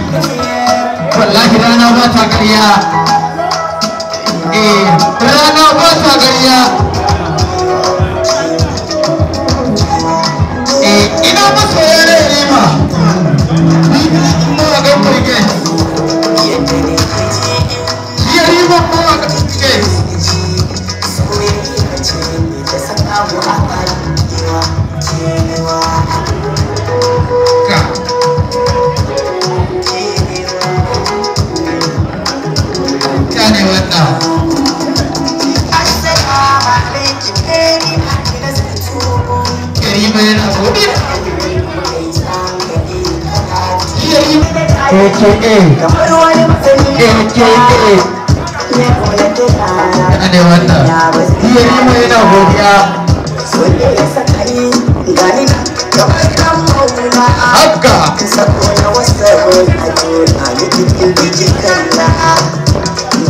Wallahi rana ba ta ƙarya. Eh, rana ba ta ƙarya. Eh, ina masoya na Yarima. Mawaƙan brigade. Yarima mawaƙan brigade. Ka. Ka ne wannan. Yarima yana godiya. Yarima. AKA. AKA. Ka ne wannan. Yarima yana godiya. Haka.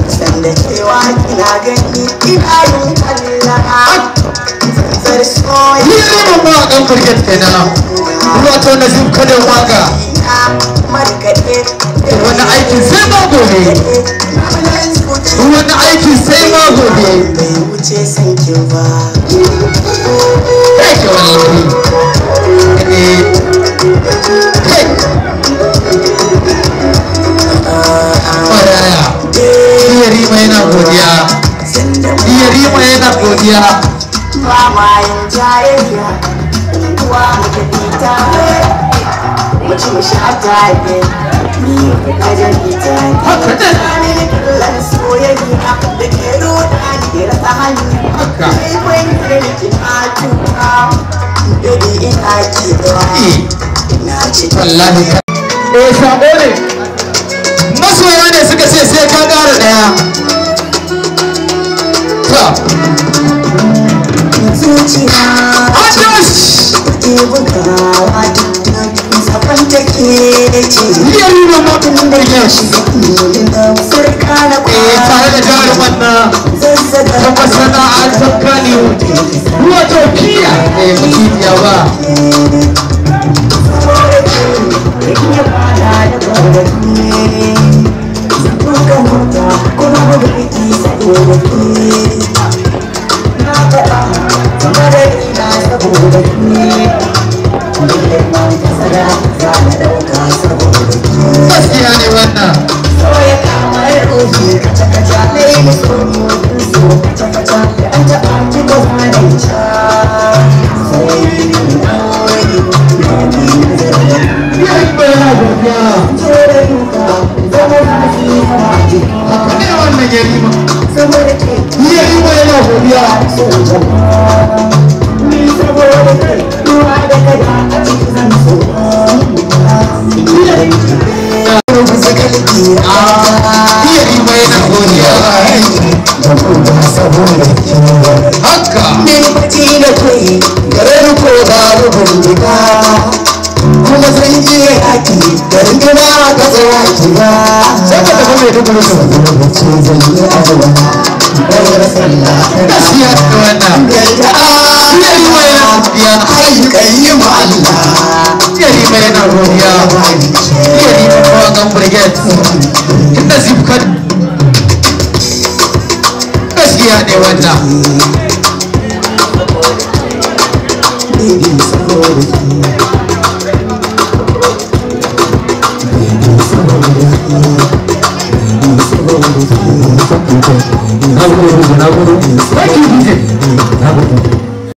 Sanda cewa kina gani ina yin Allah tsantsar soyayya Yarima mawaƙan brigade kenan. Wato Nazif Kadan waka. markaɗe Wani aikin sai ma gobe. Wani aikin sai ma gobe. Bai wuce san ki ba. Kai ke wallahi. Eh. Kai. Maraya. Yarima yana godiya. Sanda Yarima yana godiya. ba ma yin jayayya, uwa muka fita, mu ci mu sha tare, ni ka jari tare. Haka ne. Ni kallon soyayya da ke roɗa ni rasa hanya. Haka. Ni ban ki na tuka, baby ina kewa. Eh. Na ci. Wallahi. Eh, sabo ne. Masoya ne suka ce sai ka ƙara ɗaya. Ta. Zuciya Ajash! ke bugawa duk zafin take ce. Yarima mawaƙan brigade. Sarka na Eh, tare da jaruman na zazzaga ta masana'antar Kannywood. Wato Kiya. Eh, mutum ba. Gaskiya ne wannan. Yarima yana godiya. Haka ne wannan Yarima. Yarima yana godiya. Yarima yana godiya. Haka. Kuma zan iya yaki da rigima ka tsaya kiba. Sai ka tafi mai duguru su. Ce zan yi alwala, bayar sallah. Gaskiya ne wannan. Yarda. Yarima yana godiya. Ayyukan Allah. Yarima yana godiya. Yarima mawaƙan brigade. Nazif Kad. Gaskiya ne wannan. Baby, saboda ke. Baby, saboda ke. Baby, saboda ke. Na gode, na gode. Thank you, DJ. Na gode.